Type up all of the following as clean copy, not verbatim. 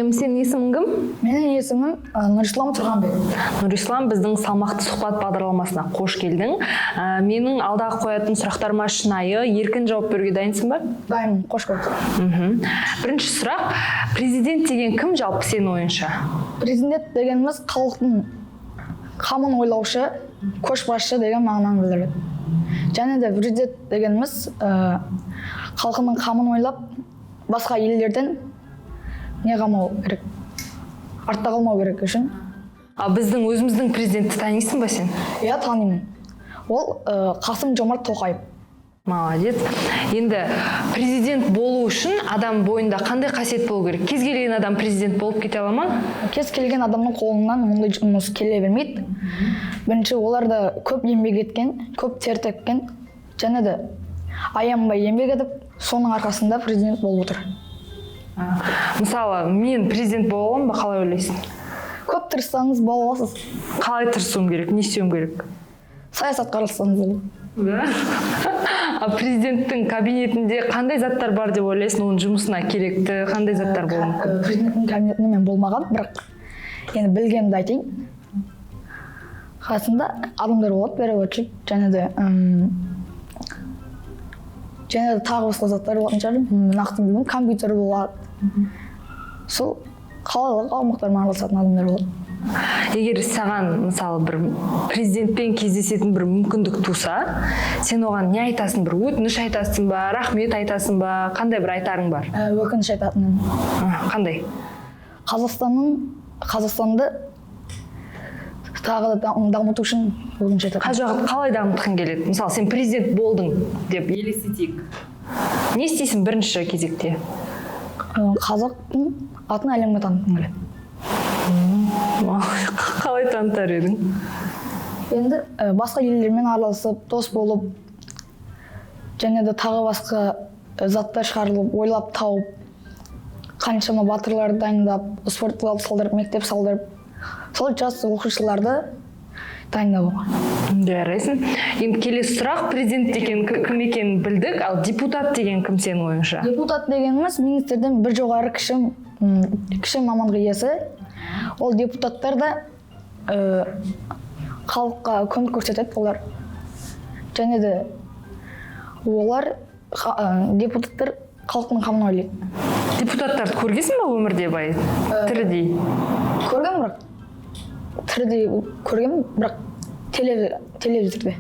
Сәлем, сенің есімің кім? Менің есімім Нұрислам Тұрғанбек. Нұрислам, біздің «Салмақты сұхбат» бағдарламасына қош келдің. Менің алдағы қоятын сұрақтарыма шынайы, еркін жауап беруге дайынсың ба? Дайынмын, қош көрдік. Бірінші сұрақ: президент деген кім жалпы, сенің ойыңша? Президент дегеніміз халықтың қамын ойлаушы, көшбасшы деген мағынаны білдіреді. Және де президент дегеніміз халқының қамын ойлап, басқа елдерден не қалмау керек, артта қалмау керек үшін. Ал біздің өзіміздің президентті танисың ба сен? Иә, танимын. Ол Қасым Жомарт Тоқаев. Молодец. Енді президент болу үшін адам бойында қандай қасиет болу керек? Кез келген адам президент болып кете ала ма? Кез келген адамның қолынан ондай жұмыс келе бермейді. Бірінші, олар да көп еңбек еткен, көп тер төккен және де аянбай еңбек етіп, соның арқасында президент болып отыр. Мысалы, мен президент бола аламын ба, қалай ойлайсың? Көп тырыссаңыз, бола аласыз. Қалай тырысуым керек, не істеуім керек? Саясатқа аралассаңыз болады. Да? А президенттің кабинетінде қандай заттар бар деп ойлайсың? Оның жұмысына керекті қандай заттар болуы мүмкін? Президенттің кабинетінде мен болмаған, бірақ енді білгенімді айтайын. Қасында адамдар болады, переводчик және де тағы басқа заттар болатын шығар, нақты білмеймін. Компьютер болады, сол қалалық аумақтармен араласатын адамдар болады. Егер саған, мысалы, бір президентпен кездесетін бір мүмкіндік туса, сен оған не айтасың? Бір өтініш айтасың ба, рахмет айтасың ба, қандай бір айтарың бар? Өкініш айтатыным. Қандай? Қазақстанды тағы да дамыту үшін өкініш айтатыным. Қай жақ, қалай дамытқың келеді? Мысалы, сен президент болдың деп елестетейік, не істейсің бірінші кезекте? Қазақтың атын әлемге танытқым келеді. Қалай танытар едің? Енді басқа елдермен араласып, дос болып және де тағы басқа заттар шығарылып, ойлап тауып, қаншама батырларды дайындап, спорт зал салдырып, мектеп салдырып, сол жас оқушыларды дайындау. Жарайсың. Енді келесі сұрақ: президент деген кім екенін білдік, ал депутат деген кім, сенің ойыңша? Депутат дегеніміз министрден бір жоғары кіші мамандық иесі. Ол депутаттар да халыққа көмек көрсетеді олар. Және де олар депутаттар халықтың қамын ойлайды. Депутаттарды көргенсің ба өмірде былай тірідей? Көргем, бірақ тірідей көргем, бірақ телевизорде.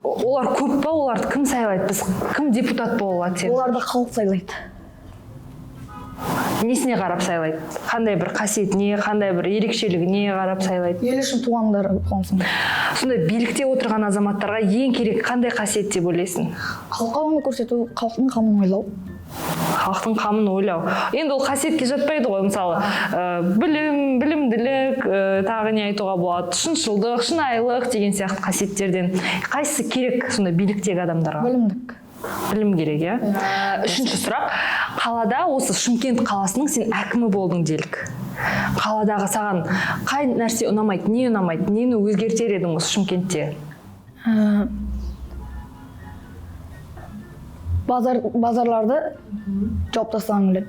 Олар көп па? Оларды кім сайлайды? Біз кім депутат бола алады сен? Оларды халық сайлайды. Несіне қарап сайлайды? Қандай бір қасиетіне, қандай бір ерекшелігіне қарап сайлайды? Ел үшін туғандар болған соң. Сондай билікте отырған азаматтарға ең керек қандай қасиет деп ойлайсың? Халыққа көмек көрсету, халықтың қамын ойлау. Халықтың қамын ойлау енді ол қасиетке жатпайды ғой. Мысалы, білім, білімділік, тағы не айтуға болады, шыншылдық, шынайылық деген сияқты қасиеттерден қайсысы керек сондай биліктегі адамдарға? Білімдік. Білім керек, иә. Үшінші сұрақ: қалада, осы Шымкент қаласының сен әкімі болдың делік, қаладағы саған қай нәрсе ұнамайды, не ұнамайды, нені өзгертер едің осы Шымкентте? Базарларды жауып тастағым келеді.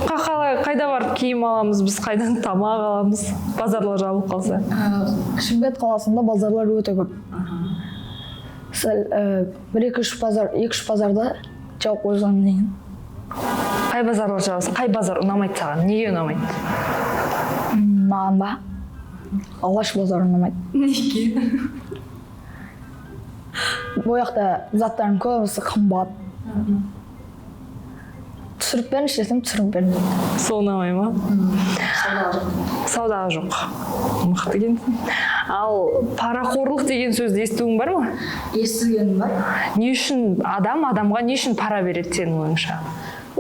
Қалай, қайда барып киім аламыз біз, қайдан тамақ аламыз, базарлар жабылып қалса? Шымкент қаласында базарлар өте көп. Сәл бір екі үш базар, екі үш базарды жауып қойсам деген. Қай базарлар жабасың? Қай базар ұнамайды саған, неге ұнамайды? Маған ба? Алаш базары ұнамайды. Неге? Бұл жақта заттардың көбісі қымбат. Түсіріп беріңізші десем, түсіріп бермейді. Сол ұнамай ма? Саудаға жоқ. Мықты екенсің. Ал парақорлық деген сөзді естуің бар ма? Естігенім бар. Не үшін адам адамға, не үшін пара береді, сенің ойыңша?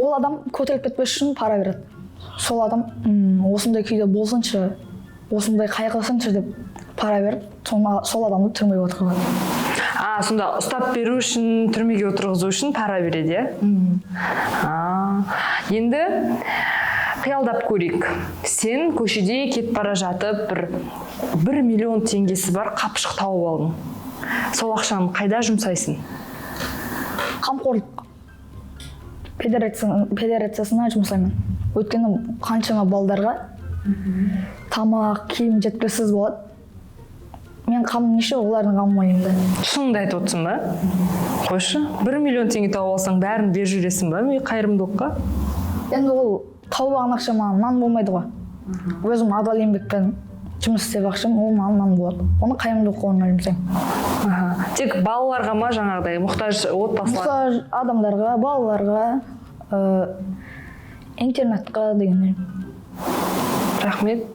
Ол адам көтеріліп кетпес үшін пара береді. Сол адам осындай күйде болсыншы, осындай қайғырсыншы деп пара беріп, сол адамды түрмеге отырғызады. А, сонда ұстап беру үшін, түрмеге отырғызу үшін пара береді, иә? А, енді қиялдап көрейік: сен көшеде кетіп бара жатып, бір 1 миллион теңгесі бар қапшық тауып алдың. Сол ақшаны қайда жұмсайсың? Қамқорлық. Федерациясына жұмсаймын, өйткені қаншама балдарға тамақ, киім жеткіліксіз болады. Мен қамым неше, олардың қамын ойлаймын да. Шыныңды айтып отырсың ба? Қойшы, 1 миллион теңге тауып алсаң, бәрін беріп жібересің ба мен қайырымдылыққа? Енді ол тауып алған ақша маған нан болмайды ғой. Өзім адал еңбекпен жұмыс істеп ақшам, ол маған нан болады, оны қайырымдылық қорына жұмсаймын. Аха. Тек балаларға ма, жаңағыдай мұқтаж отбасылар? Мұқтаж адамдарға, балаларға, интернатқа дегендей. Рахмет.